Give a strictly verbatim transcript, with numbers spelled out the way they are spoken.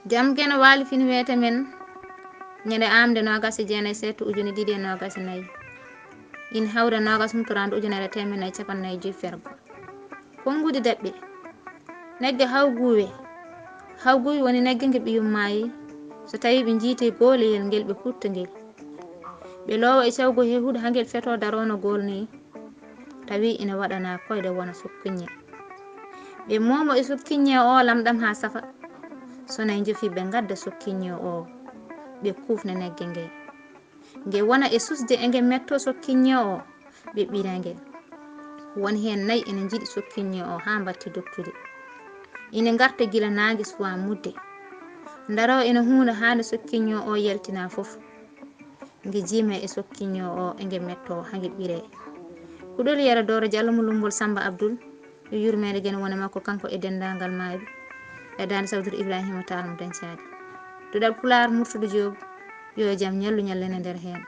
Jam Geno waali fini weete men ñande aamde noogas e jeenayi seeɗa ujune ɗiɗi e noogas e nayi. Ina hawri e noogas humtoraandu ujunere e teemedde nayi e cappanɗe nayi e joy fergo. Konnguɗi daɓɓe. Nagge hawguuwe. Hawguuwe woni nagge nge ɓiyum maayi, so tawii ɓe njiytii gooleyel ngel ɓe kuuɓta ngel. Ɓe loowa e cawgu he huɗo haa ngel fetoo daroo no gool nii, tawi ina waɗanaa koyɗe wano sokkiññe. Ɓe moomo e sokkiññe oo lamɗam haa safa. So nay njofi ɓe ngadda sokkiññe oo, ɓe kuufna nagge nge. Nge wona e susde e nge mettoo sokkiññe oo, ɓe ɓira nge. Won heen nayi ina njiɗi sokkiññe oo haa mbaɗti dottude. Ina ngarta gila naange suwaa mutde. Ndaroo ina huuna haa nde sokkiññe oo yaltinaa fof. Nge jiima e sokkiññe oo e nge mettoo haa nge ɓiree. Kuɗol Yero Dooro Jallo mo Lummbol Sammba Abdul, yo yurmeende Geno won e makko kanko e denndaangal maayɓe. E daande Sawdoro Ibraahiima Taal mo Dañcaali. Duɗal Pulaar Murtuɗo Joob, yo jam ñallu ñallen e nder heen.